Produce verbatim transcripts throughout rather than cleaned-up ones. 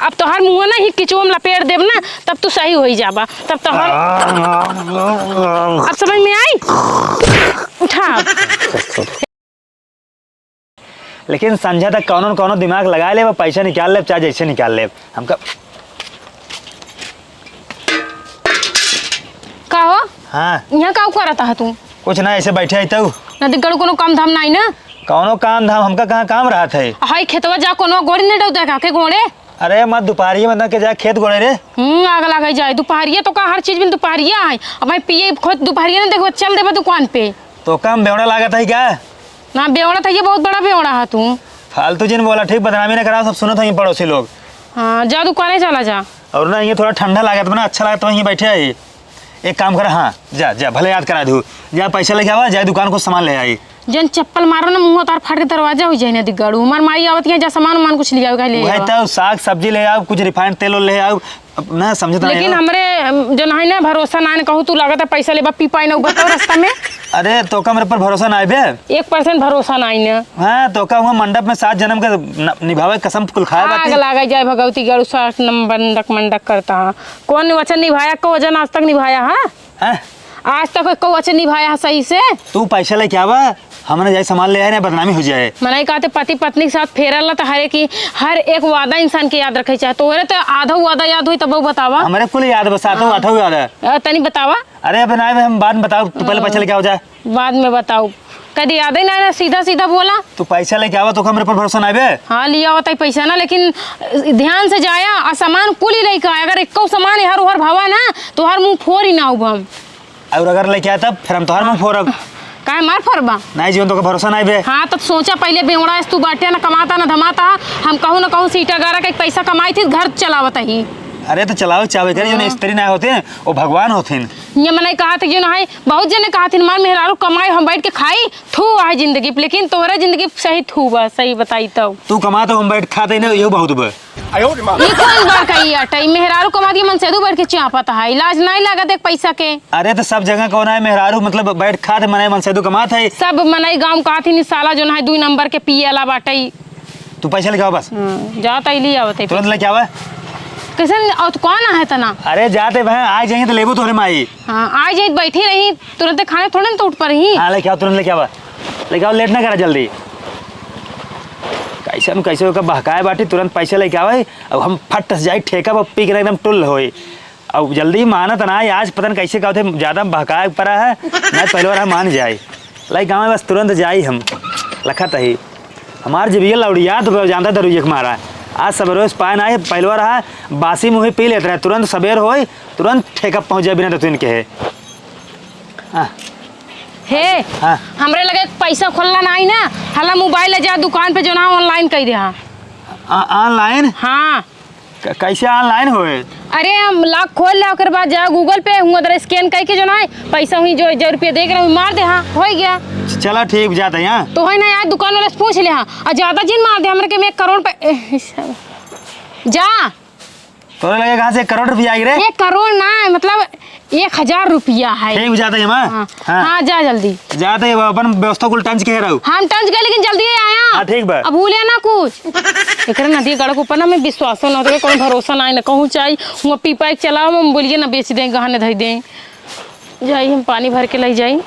अब तोहार मुँह ना ही किचुआ में लपेट देब ना, तब तू सही होई जाबा। तब तोहार अब समझ में आई? उठा। लेकिन संझा तक कौनो न कौनो दिमाग लगा लेब, पैसा निकाल लेब, चाहे जैसे निकाल लेब। हमका का हो? हाँ। यहाँ का करत ह तू? कुछ ना, ऐसे बैठे ही तू। नदी गड़ू कोनो काम धाम नाई ना? कौनो काम धाम, हमका कहाँ काम रहत है? हाय खेतवा जा, कोनो गोड़ी नहीं डौ देखा के गोड़े। अरे मत, दोपहरिया में न के जाए खेत गोड़े रे। हम्म, आग लागे जाए, दोपहरिया तो का हर चीज में दोपहरिया है। अब भाई पिए खुद दोपहरिया ना देखो, चल देबा दुकान पे। तो कम बेवड़ा लागत है क्या? ना बेवड़ा था, ये बहुत बड़ा बेवड़ा है तू। फालतू जिन बोला, ठीक बदनामी ना करा, सब सुनत है पड़ोसी लोग। हाँ, जा दुकाने चला जा। और ना, ये थोड़ा ठंडा लागत बा ना, अच्छा लागत बा, यहीं बैठे है। एक काम कर, हाँ, जा, जा, भले याद करा दू, जा पैसा लेके आवा, जाए दुकान को सामान ले आई। जन चप्पल मारो ना, मुँह तार फाट के दरवाजा हो जाए ना दिग्गाड़ू। हमार माई आवत है, जा सामान उमान कुछ ले आओ, ले वही आओ। तो साग सब्जी ले आओ, कुछ रिफाइंड तेल ले आओ। अब ना समझत ना लेकिन हो। हमरे, अम, जन है ना, भरोसा ना, न कहूँ तू लागत है पैसा लेबा, पी पाई ना, उ बताओ रास्ता में। अरे, तो का मेरे पर भरोसा ना आइबे? एक परसेंट भरोसा ना आई ना। हाँ, तो का हुआ मंडप में सात जन्म के न-, निभावे कसम कुल खाए आग बाटी। लागे जाए भगवती गड़ू, सास नम-, मंडक मंडक करता है। कौन वचन निभाया, को वचन आज तक निभाया है? हैं? आज तक एको वचन निभाया है सही से? तू पैसा लेके आवा, हमने जाए सामान ले आए ना, बदनामी हो जाए। मनई कहते पति पत्नी के साथ फेरल ना तो हर एक, हर एक वादा इंसान के याद रखे चाहे। तोहरे तो आधा वादा याद होई तब बतावा। हमरे कुल याद बा, सातों हाँ। आठों याद है। अ, तनी बतावा। अरे अब ना, हम बाद में बताओ, तू पहले हाँ। पैसा लेके आओ जा। बाद में बताओ। कदी याद ही ना, ना सीधा सीधा बोला। तू पैसा लेके आवा तो हमरे पर भरोसा ना बे? हाँ, लिया होता ही पैसा ना, लेकिन ध्यान से जाया और सामान कुल ही लेके आया। अगर एको सामान हर उहर भावा ना तो हर मुंह फोर ही ना उबम। और अगर लेके आया तब फिर हम तोहार मुंह फोड़ब। काहे मार फोड़बा? नहीं जीवन, तोके भरोसा नहीं बे। हाँ, तो सोचा पहले, बेवड़ा एस तू बाटे, ना कमाता ना धमाता। हम कहूँ ना कहूँ सीटा गारा के पैसा कमाई थी, घर चलावत ही। अरे तो चलावे चावे करे, जो हाँ। स्त्री ना होते हैं, वो भगवान होते हैं। ये मने कहा थी, जो ना है, बहुत जने कहा थी, मार मेहरारू कमाई, हम बैठ के खाई, थू आहे जिंदगी पे, लेकिन तोहरे जिंदगी पे सही थू बा, सही बताई तो। तू कमा तो हम बैठ खाते ना, यो बहुत बा। ई कौन बार कही अटई? मेहरारू कमा दिए, मनसेदू बैठ के चापत है, लाज नहीं लागत एक पैसा के। अरे तो सब जगह कौन है मेहरारू, मतलब बैठ खात मने मनसेदू कमात है। सब मनई गाँव का थी साला जो है दुई नंबर के पियला बाटई। तू पैसा लेके आवा बस। हम्म, जात है, ले आवत है तुरंत पैसा। लेके आवा। कैसे न-, और कौन है तना? अरे जाते बहन, आ जाइए तो लेबू तोहरे माई। हाँ, आ जाए, बैठी रही, तुरंत खाने थोड़े न तो उठ पर ही। हाँ, लेके आओ, तुरंत लेके आवा। लेके आओ, लेट ना करा जल्दी। कैसे न कैसे ओकर बहकाए बाटी, तुरंत पैसा लेके आवे। अब हम फट से जाई ठेका पर पी के एकदम टुल्ल होई। अब जल्दी मानत ना, आज पता न कैसे का होते, ज्यादा बहकाए पड़ा है, ना पहले वाला मान जाए। लाई गाँव में बस तुरंत जाई हम, लखत ही। हमार जब ये लौड़िया तो जानता दरुइया के मारा। आज सब रोज पाए ना आए, पहले रहा, बासी मुँह पी लेत रहे, तुरंत सबेर होई, तुरंत ठेका पहुँच जाए बिना दतुइन के है। हाँ। हे, हाँ। हमरे लगे पैसा खोलना ना आई ना, हला मोबाइल ले जा दुकान पे जो ना online कई दे हाँ। आ-, online? हाँ। क-, कैसे online होए? अरे, हम lock खोल ले, ओकर बाद जा Google Pay हुआ दर scan कई के जो ना है, पैसा हुई जो, जो रुपया दे के ना, मार दे, हाँ, हो गया। चला ठीक, जाते हैं, हाँ। तो है ना यार, दुकान वाले से पूछ ले, हाँ, और ज्यादा जिन मार दे, हमरे के में एक करोड़ पे, ए, इस-, जा। तोरे लगे कहाँ से एक करोड़ रुपया आई रे? एक करोड़ ना है, मतलब, एक हजार रुपया है। ठीक, जाते हैं, हाँ। हाँ। हाँ। हाँ, जा जल्दी। जाते हैं, अपन व्यवस्था कुल टंच के रहू। हम टंच गए, लेकिन जल्दी ही आया। हाँ, ठीक बा। अब भूलिया ना कुछ। एकरे नदी गड़क ऊपर ना, मैं विश्वासो ना होता, कोनो भरोसा ना है, ना कहूँ चाही, हुआ पी पाई के चलाओ, हम बोलिए ना बेच दें, गहने धई दें। जाई, हम पानी भर के लई जाई।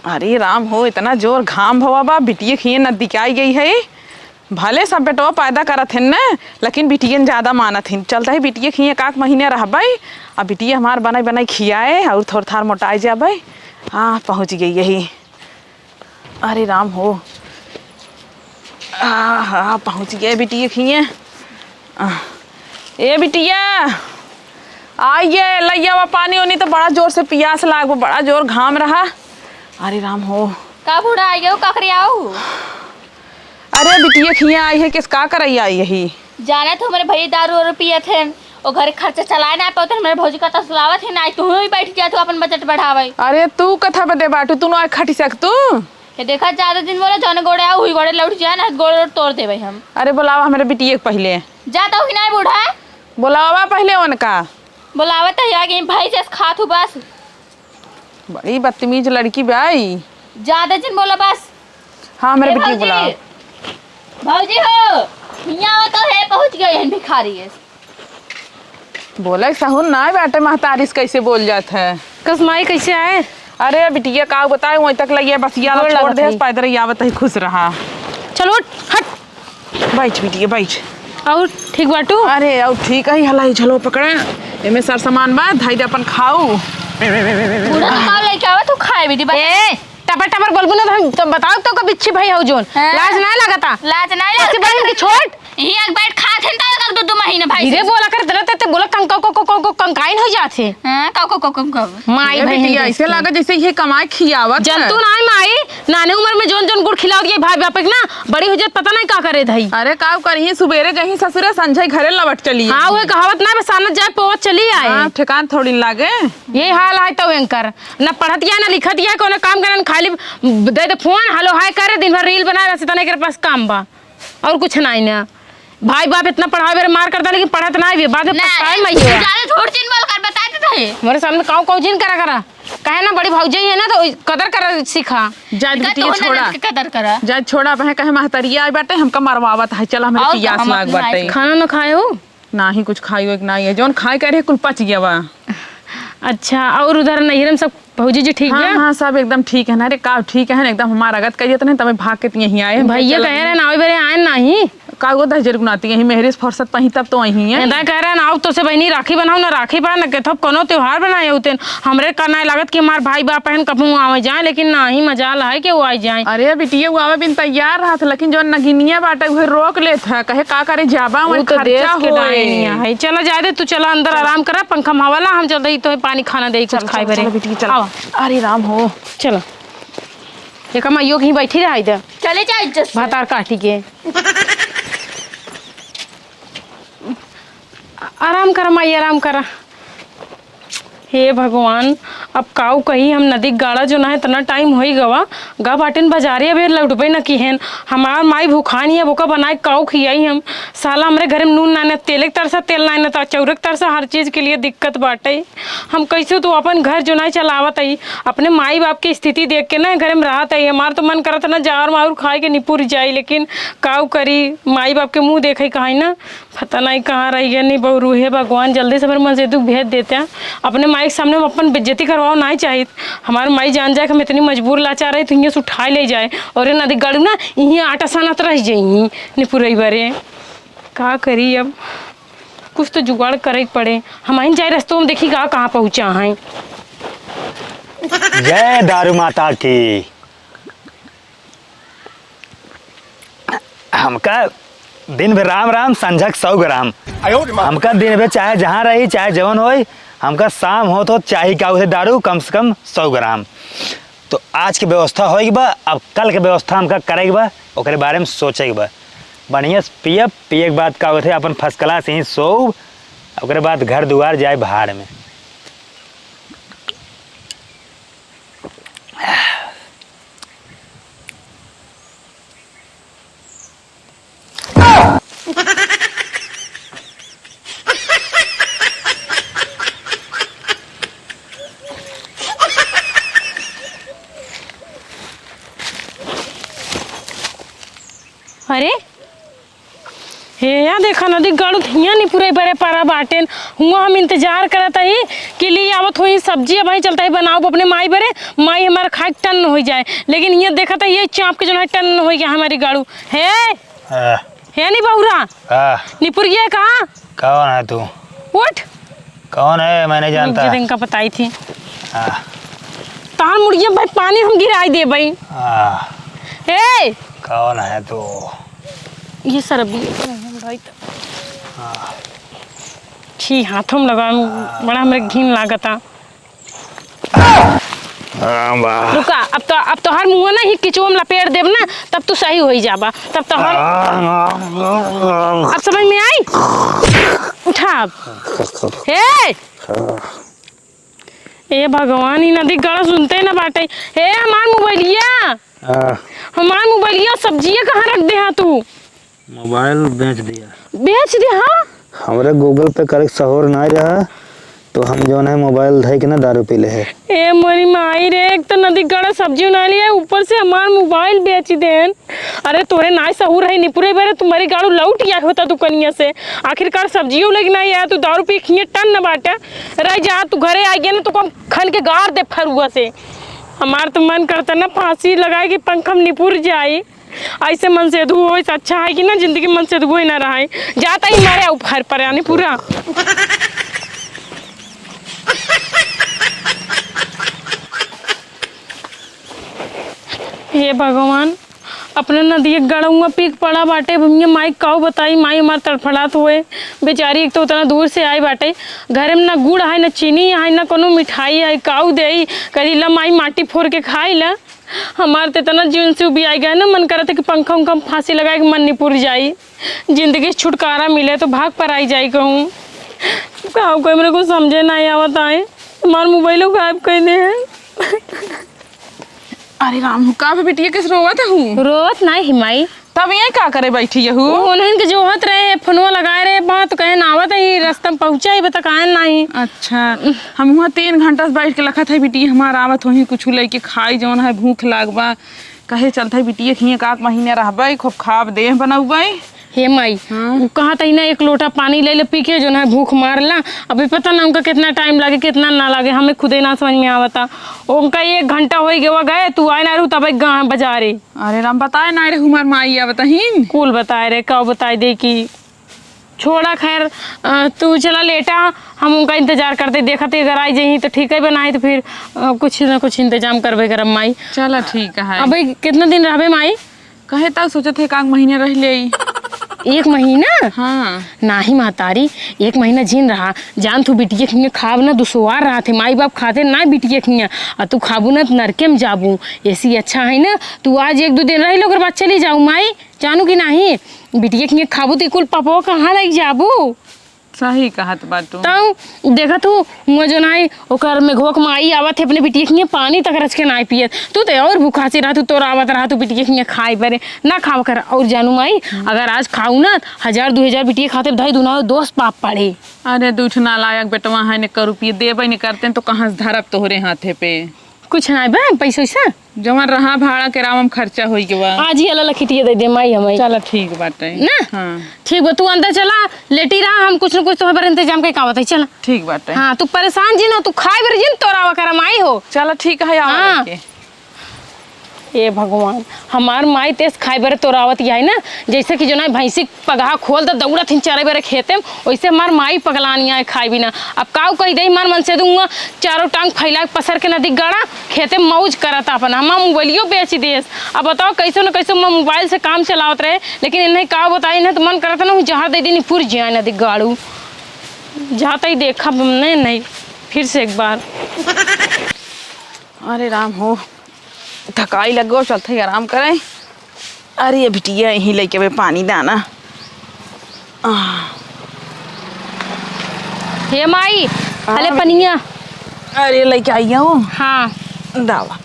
अरे राम हो, इतना जोर घाम भवा बा, बिटिया खिए नदिकाई गई है। भले सब बेटवा पैदा करत हिन न, लेकिन बिटियन ज्यादा मानत हिन। चलता है बिटिया खिए एकाक महीने रहबई, अब बिटिया हमार बनाई बनाई खियाए और थोड़ थार मोटाई जाबई। हाँ, पहुँच गई यही। अरे राम हो, आ, हाँ, पहुँच गए बिटिया खिए। आ, ए बिटिया, आइए, लइया वा पानी ओनी तो बड़ा जोर से पियास लाग, बड़ा जोर घाम रहा। अरे राम हो। का बूढ़ा आइए, कखरी आओ? अरे बिटिया खिया आई है, किस का करैया आई यही? जानत हो, मेरे भैया दारू वारू पियत हैं, वो घर खर्चा चलाए ना पावत हैं, मेरे भौजी का तसलावत है ना, तू ही बैठ जात हो अपन बजट बढ़ावे। अरे तू कथा बदे बाटू, तू ना खटी सक तू। ये देखा, ज्यादा दिन बोला, जौन गोड़े आओ, हुई गोड़े लौट जाए ना, गोड़ वोड़ तोड़ देवे हम। अरे बोलावा हमरे बिटिया के पहले। जाता हूँ कि नहीं बूढ़ा? बोलावा पहले उनका। बोलावा तो आगे भाई जैसे खात हूँ बस। बड़ी बदतमीज लड़की बाई। ज्यादा जिन बोला बस। हाँ, मेरे ए बिटिया भौजी, बुलाओ। भौजी हो, हियाँ आओ तो है, पहुँच गए हैं भिखारी। बोले सहूर नाहीं बाटे, महतारी से कैसे बोल जात है। कस माई, कैसे आए? अरे बिटिया, का बताए, वहीं तक लगिया बसिया गोड़ छोड़ लागत दे, है। पैदल ही आवत है, खुश रहा। चल उठ, हट। बैठ बिटिया, बैठ। और ठीक बाटू? अरे, और ठीक है, हला ही झलो पकड़े, एमे सर सामान बा, धाई दे अपन खाऊ। बूढ़ा तो खाओ लेके आवा, तू खाए बिटिया, बस। ए, टपर टपर बोलबू ना तो हम तो बताओ तो का बिच्छी भाई हो जोन। हाँ। लाज नाहीं लागता? लाज नाहीं ऐसे लागता? बहन के छोड़। यही एक बैठ खात हन तो एक दो, दो महीने भाई धीरे से। बोला कर, इतना ते, ते बोला कंक-, को, को, को, को, कंकाइन हो जात है। हाँ, कौ, कौ, कौ, कौ, कौ। माई ए बहन बिटिया, के ऐसे के। लागा जैसे ये कमाए खियावत है। जंतु नाहीं माई, नाने उम्र में जोन जोन गुड़ खिलावत ये भाई बाप के ना, बड़ी हो जात पता नाहीं का करे धई। अरे का करिए, सुबेरे जहीं ससुरे, संझे घरे लवट चली। हाँ, वही कहावत ना, बस आनत जाए, पोवत चली आए। हाँ, ठेकान थोड़ी लागे। ये हाल है तो एंकर, ना पढ़त या, ना लिखत या, कोनो काम करन, खाली दे दे फोन, हेलो हाय करे, दिन भर रील बनाए, बस इतना एकरे पास काम बा। और कुछ नाहीं ना। भाई बाप इतना पढ़ावे रे मार करता, लेकिन पढ़त नाहीं भी। बाद में ना, पछताए मैं ये। ज्यादा झूठ जिन बोल कर बता देता है। हमारे सामने काऊ काऊ जिन करा करा। कहे ना बड़ी भौजाई है ना, तो कदर करा सीखा। जाए इनका बिटिया तो होना छोड़ा। ना, कदर करा। जाए छोड़ा, बहे कहे महतरिया आई बाटे, हमका मरवावत है, चला हमरे और पियास का, हम लाग अपना बाटे। खाना ना खाए हो? नाहीं कुछ खाई हो कि नाहीं है, जौन खाए कह रहे कुल पच गया बा। अच्छा, और उधर नैहर में सब भौजी जी ठीक हाँ, बा? हाँ, सब एकदम ठीक है ना रे, का ठीक है ना, एकदम हमार अगत करिए तो नहीं, तबे भाग के यहीं आए हैं। भैया चल कहे रहे ना, आवे बेरे आए नाहीं। का वो दस जर गुनाती यहीं मेहरी से फुर्सत पाई तब तो आई है। एदा कह रहे ना, आओ तो से बहनी राखी बनाओ ना, राखी बा ना, के थप कोनो त्योहार बनाए होते हैं। हमरे का नाहीं लागत कि हमार भाई बाप बहन कबहूँ आवे जाए, लेकिन नाहीं मजाल है कि वो आए जाए। अरे बिटिया, वो आवे बिन तैयार रहत, लेकिन जौन नगिनिया बाटे उहे रोक लेत है, कहे का करे जाबा, वो वहीं तो खर्चा देश के होए। डायनिया है। चला जाए दे, तू चला अंदर आराम करा, पंखा में हवा ला, हम चलते ही तो पानी खाना दे, कुछ चल, खाए चल, बरे। चल बिटिया, चल। आवा। अरे राम हो। चला। एक हम आइयो कहीं बैठी रहा इधर। चले जाए इज्जत से। भातार काटी के। आराम करा माई, आराम करा। हे भगवान, अब काऊ कही हम, नदी गाड़ा जो ना है, इतना टाइम होई गवा, गा बाटिन बाजारे, अबे लौटबे न किहेन। हमार माई भूखानी है, ओका बनाए काऊ खियाई हम। साला हमरे घरे में नून नाने, तेले के तरसा तेल नाने, तो चौरे के तरसा हर चीज के लिए दिक्कत बाटे। हम कैसे तो अपन घर जो ना चलावत आई, अपने माई बाप के स्थिति देख के ना घरे में रहत आई। हमार तो मन करत ना जावर माहुर खाए के निपुर जाई, लेकिन काऊ करी, माई बाप के मुँह देखे कहाई ना। पता नहीं कहाँ रह गए, नहीं बहू, हे भगवान, जल्दी से हमरे मन से दुख भेज देते हैं। अपने माई के सामने हम अपन बेइज्जती करवाओ नहीं चाहित। हमारे माई जान जाए कि हम इतनी मजबूर लाचार रही, तो हियाँ से उठाए ले जाए। और ये नदी गाड़ू ना, यहीं आटा सानत रह जाई, निपुरई बरे। का करी अब, कुछ तो जुगाड़ करे के पड़े। हम आइन जाए रस्तों में देखी का कहाँ पहुँचा हैं। जय दारू माता की। हमका दिन भर राम राम, संझक सौ ग्राम। आयो रे माँ। हमका दिन भर चाहे जहाँ रही, चाहे जवन होई, हमका शाम होत होत चाही का उसे दारू कम से कम सौ ग्राम। तो आज के व्यवस्था होई के बा, अब कल के व्यवस्था हमका करे के बा, ओकरे बारे में सोचे के बा। बढ़िया से पियब, पिए के बाद का होत है, अपन first class यहीं सोब, ओकरे बाद घर दुआर जाए भाड़ में। अरे, हे या देखा नदी गाड़ू हियाँ निपुरई बरे परा बाटेन। हुआँ हम इंतजार करत हई कि ली आवत होई सब्जी, अब वहीं चलता ही बनाओ अपने माई बरे, माई हमार खाए के टन्न हो जाए। लेकिन हियाँ देखत हई ये चाँप के जो है टन्न हो गया हमारी गाड़ू। हे, हाँ। हे नी बहुरा, हाँ। निपुर गया कहाँ? कौन है तू? उठ। कौन है? मैं नहीं जानता। मुझे इनका बताई थी। हाँ। तार मुड़िया भाई पानी हम गिराई दे भाई। हाँ। हे। कौन है तू? ये सरबी भाई तो। हाँ। छी हाथों में लगा, बड़ा हमरे घिन लागता। हाँ, वाह। रुका, अब तो, अब तोहार मुँह ना ही किचुआ में लपेट देब ना, तब तू सही होई जाबा। तब तोहार, हाँ, हाँ, हाँ, हाँ। अब समझ में आई? उठा अब। हे! हाँ। ए भगवान, ई नदी गाड़ा सुनते ना बाटे। हे, हमार मोबाइलिया। हाँ। हमार मोबाइलिया, सब्जिया कहाँ रख दे हा तू? मोबाइल बेच दिया। बेच दे, हाँ? हमरे Google Pay करे के सहूर नाहीं रहा, तो हम जौन है मोबाइल धइ के ना दारू पी ले है। ए मोरी माई रे, एक तो नदी गड़ा सब्जी उना लिया, ऊपर से हमार मोबाइल बेच देन। अरे तोरे नाई सहूर है निपुरे बेरे, तुम्हारी गाड़ू लौट गया होता दुकनिया से। आखिरकार सब्जियों लगी नहीं आया, तू दारू पी खिए टन न बाटा। रह जा, तू घरे आ गया ना तो कम खन के गार दे फरुआ से। हमार तो मन करता ना फांसी लगाए कि पंखम निपुर जाई। ऐसे मनसेधू होई से अच्छा है कि ना जिंदगी मनसेधू होई ना रहे। जाता ही मारे आऊ फर पर यानी पूरा। हे भगवान, अपने नदिया गड़ौआ पीक पड़ा बाटे, भुइयां माई काऊ बताई, माई हमार तड़फड़ात होए। बेचारी एक तो उतना दूर से आई बाटे, घरे में ना गुड़ है, ना चीनी है, ना कोनो मिठाई है, काऊ देई, कही ला माई माटी फोर के खाई ला। हमार त इतना जीवन से उबियाई गए ना, मन करत है कि पंखा उंखा में फांसी लगाए के मन निपुर जाई। जिंदगी से छुटकारा मिले तो भाग पर आई जाई कहूँ। का कोई मेरे को समझे ना आवत आए, हमार मोबाइलो गायब कर दे है। अरे राम हो, का बे बिटिया, किस रोवत हूँ? रोवत नाही माई। तब ये का करे बैठी यहू? वो उन्हन के जोहत रहे, फोनवा लगाए रहे, बात कहे ना आवत है, रास्ता में पहुँचा ही बता काहे नाही। अच्छा, हम हुआ तीन घंटा से बैठ के लखत है बिटिया हमार आवत होही, कुछ लेके खाई, जौन है भूख लागबा। कहे चलत है बिटिया खिए एक आध महीने रहबे, खूब खाब देह बनौबे। हे माई, हाँ। उ कहत है ना एक लोटा पानी ले ले पी के, जौन है भूख मार ला। अभी पता ना उनका कितना टाइम लागे, कितना ना लागे, हमें खुदे ना समझ में आवता। उनका एक घंटा होई गवा गए, तू आए ना रहू तब एक गा-, बाजारे। अरे राम, बताए ना रे हमार माई, या बताहिन? कुल बताए रे, का बताए दे कि छोड़ा खैर, अ, तू चला लेटा, हम उनका इंतजार करते देखते अगर आई जही तो ठीक है, बनाई तो फिर, अ, कुछ ना कुछ इंतजाम करबे करब माई। चला ठीक है। अबे कितना दिन रहबे माई? कहे तब सोचत है काग महीने रह ले। एक महीना? हाँ। नाही महतारी, एक महीना जिन रहा, जान तू बिटिया खिया खाब ना दुसवार रहा थे, माई बाप खाते ना बिटिया खिया, आ तू खाबू ना तो नरके में जाबू। ऐसी अच्छा है ना, तू आज एक दो दिन रह लो, ओकर बाद चली जाऊ माई। जानू कि नाही, बिटिया खिया खाबू तो कुल पपवा कहाँ लग जाबू? सही कहत बाटू। तऊ देखत हूँ, हुआं जो नाही, ओकर मेघवा के माई आवत है, अपने बिटिया खिया पानी तक रच के नाही पियत। तू तो और भूखासी रहतू, तोर आवत रहतू बिटिया खिया खाए परे, ना खाव कर। और जानू माई, हम्म। अगर आज खाऊ ना, हजार दू हजार बिटिया खाते धई दुना दोस्त पाप पड़े। अरे दूठ नालायक बेटवा है, ने कर रुपये देबे ने करते तो कहाँ से धरब तोहरे हाथे पे? कुछ ना बा, पैसा वैसा? जवन रहा भाड़ा किरावा में खर्चा होई के बा। आज ही अला लखिटिया दे दे माई हमाई। चला ठीक बाटे। ना? हाँ। ठीक बा, तू अंदर चला, लेटी रहा, हम कुछ न कुछ तोहरे पर इंतजाम के का बताई, चला। ठीक बाटे। हाँ, तू परेशान जिन हो, तू खाए बर जिन तोरावा करा माई हो। चला ठीक है, आवा हाँ। लेके। ए भगवान, हमार माई तेज खाए बर तोरावत है ना, जैसे कि जो ना भैंसी पगहा खोल द दौड़त हिन चरे बरे खेते में, ओइसे हमार माई पगलानी आए खाई बिना। अब काऊ कही दे, हमार मन से दूंगा, चारों टांग फैला के पसर के नदी गड़ा, खेते में मौज करत अपन, हमार मोबाइलियो बेच देस। अब बताओ, कैसे न कैसे हमार मोबाइल से काम चलावत रहे, लेकिन इन्हें का बताई, इन्हें तो मन करत ना, जहाँ दे दी, पूरी जिया नदी गाड़ू। जाता ही देखा हमने नहीं, फिर से एक बार। अरे राम हो, थकाई लग गो, चलते ही आराम करें। अरे ये बिटिया यहीं लेके बे पानी दाना। आह। हे माई, हाँ हले बेटी। पनिया। अरे लेके आई हूँ। हाँ। दावा।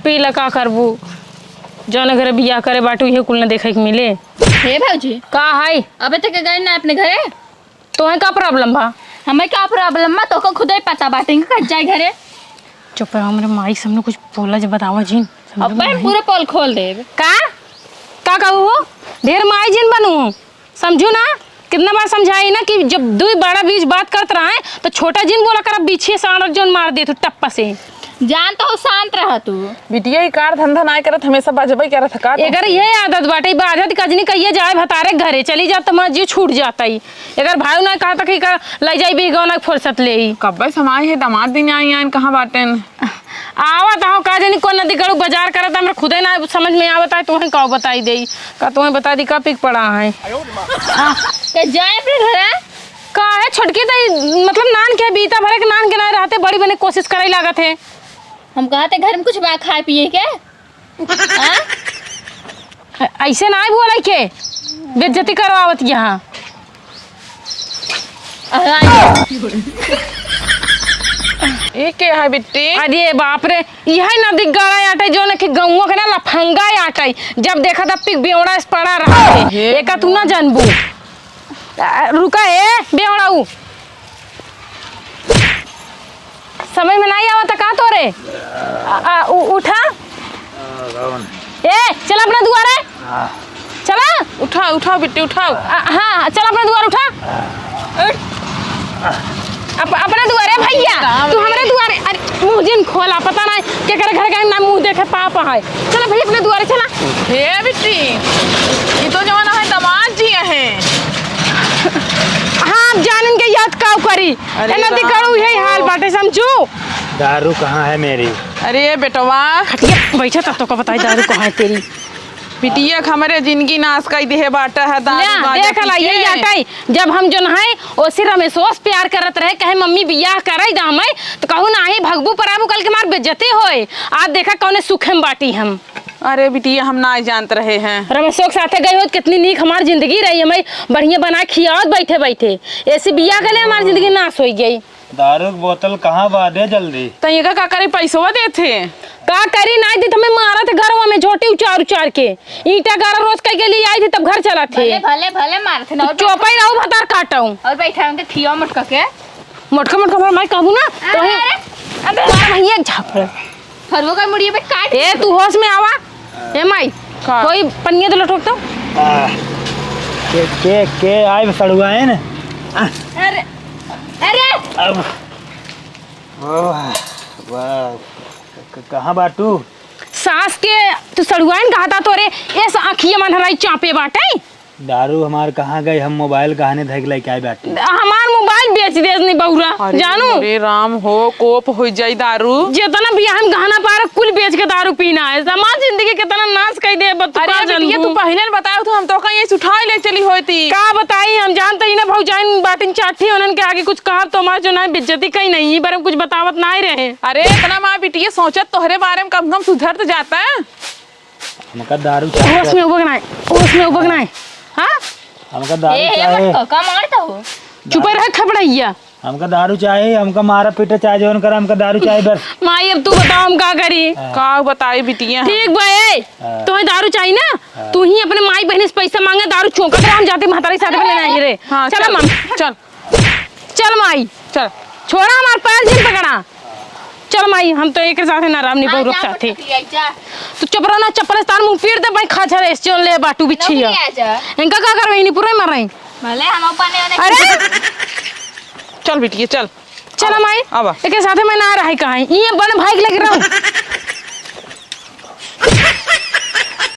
पीला का करबू? जौन घरे बियाह करे बाटू, इहे कुल न देखे के मिले। हे भौजी। का है? अबे तक गए ना अपने घरे? तोहे का problem बा? हमें का problem बा? तोको खुदे पता बाटे, इनका कट जाए घरे। चुप रहो, हमरे माई के सामने कुछ बोला जब बतावा जिन, समझो अब मैं माई। पूरा पोल खोल देब। का? का कहू हो? ढेर माई जिन बनू, समझू ना? कितना बार समझाई ना कि जब दुई बड़ा बीच बात करत रहे, तो छोटा जिन बोला कर, अब बीछे साँड़ जोन मार दे तू टप्पा से। जान तो हो, शांत रह तू। बिटिया, ई कार धंधा नाय करत, हमेशा बजबे करत ह का एकर तुमसे? इहे आदत बाटे, ई बाजत कजनी कहिए जाए भतारे घरे, चली जात त हमार जीव छूट जात ई। एकर भाई ना कहत कि का लइ जाई बिहगौना के फुर्सत लेई। कब्बे समाई है, दामाद दिन आई आइन, कहाँ बाटेन? आवत हो, का जानी कौन नदी गड़ू बाजार करत, हमरा खुदे ना समझ में आवत है, तोहे का बताई देई, का तोहे बता दी, का पिक पड़ा है। आ, के जाए अपने घरे? का है छोटकी दाई, मतलब नान के बीता भरे के नान के ना रहते, बड़ी बने कोशिश करे लागत है। हम कहते घर में कुछ बा खाए पिए के? हाँ? ऐसे ना बोले के, बेइज्जती करवावत यहाँ। अरे, ये के है बिट्टी? अरे बाप रे, यह नदी गड़ा आटे, जो न कि गौवा के ना लफंगा आटे, जब देखा तब पिक बेवड़ा से पड़ा रहा है। हे एका तू ना जानबू। आ, रुका ए, बेवड़ाऊ। समझ में नाहीं आवत का तोरे? आ, आ, उ-, उठा। ए, चल अपने दुआरे। चला। उठाओ, उठाओ बिट्टी, उठाओ। आ, हाँ, चल अपने दुआरे उठा। उठ। अप-, अपने दुआरे भइया, तू हमरे दुआरे, अरे मुँह जिन खोला, पता नाहीं केकरे घर के ना मुँह देखे पाप है। चला भइया अपने दुआरे चला। हे बिट्टी, ई तो जवन है दमाद जी हैं। हाँ, अब जानिन के याद काउ करी। अरे एना राम दिकड़ू यही हाल हो। बाटे, समझू। दारू कहाँ है मेरी? अरे बेटवा। खटिया बैठा तब तो का बताई दारू कहाँ है तेरी। बिटिया के हमरे जिंदगी नाश कइ दिहे बाटे है दारू ले, गांजा देख ला, पी के। यही आटाई। जब हम जोन है, ओसे रमेशोस प्यार करत रहे, कहे मम्मी बियाह कराई दा हमें, तो कहू नाही भगबू पराबू कल के मार बेइज्जती होए। आज देखा कौने सुखे में बाटी हम। अरे बिटिया, हम ना जानत रहे हैं। रमेशो के साथे गई होत, कितनी नीक हमार जिंदगी रही, हमें बढ़िया बना खियावत बैठे बैठे। ऐसे बियाह के लिए हमार जिंदगी नाश होइ गई। दारू के बोतल कहाँ बा? दे जल्दी। त इनका का करे, पैसवा देत हे? का करी, नाहीं देत, हमें मारत हे घरवा में झोटी उचार उचार के। ईंटा गारा रोज कई के लिए आई थी, तब घर चलत हे। भले, भले, भले मारत ना, और चुपई रहो, भतार काटो। और बैठा उनके खिया मटका के। मटका, मटका, हमार माई कहबू ना, अरे, तो ही अरे, अबे। मार भैया एक झापड़। फरुआ का मुड़िया पे काट ए, तू होश में आवा। ए माई, का? कोई पनिया तो लटोक तो। आ, के, के, के आए सड़ुआ है ना? आ। अरे, अरे। अब, वाह, वाह, क-, कहाँ बाटू? सास के तू सड़ुआइन कहता तोरे, एस आँखिया मन हराई चापे बाटे। दारू हमार कहाँ गई? हम मोबाइल गहने धइके लइके आए बाटी। हमार मोबाइल बेच देस नहीं बउरा, अरे जानू। अरे राम हो, कोप होइ जाई दारू। जितना बियाह में गहना पारक कुल बेच के दारू पीना है। हमार जिंदगी कितना नाश कइ दे, बत-, अरे का बिटिया, जानबू? तू पहिले न बताओ तो हम तो कहीं ऐसे उठाए ले चली होती। का बताई, हम जानते ही ना भौजाइन बाटिन चाठी, उन्हन के आगे कुछ कहा तो हमार जो ना बेइज्जती कहीं नहीं, पर हम कुछ बतावत ना ही रहे। अरे इतना माँ बिटिया सोचत तोहरे बारे में कम से कम सुधर तो जाता है। हमका दारू चाहे। होश में उबक ना है, होश में उबक ना है। हाँ? हमका दारू ए, ए, चाहे। मत का, का मारता हो? चुप रह थपड़ैया। हमका दारू चाहे, हमका मारा पीटा चाहे जौन करा, हमका दारू चाहे बस। माई, अब तू बताओ हम का करी? हाँ। का बताई बिटिया? ठीक बा, ए, हाँ। तोहे दारू चाही ना? हाँ। तू ही अपने माई बहन से पैसा मांगे, दारू चौंकत रहा, हम जाते महतारी साथ में लेना ही रे। हाँ, चला चल, मामी। चल। चल माई, चल। छोड़ा हमार पैर जिन पकड़ा। चल माई, हम तो एक साथ ना राम हाँ, निभौरक जा साथे। पटक लिया, जा। तू चपरा ना चप्पल से तार मुंह पीट दे भाई, खा झरे से चल ले बाटू बिछिया। नौकरी आ जा। इनका का करवे, इन्हीं पूरे मर रही। भले हम अपने ओने अरे! चल बिटिया, चल। चल आवा, माई, आवा। एक साथे में ना रहे कहाँ, ये बन भाई के लगे रहूं।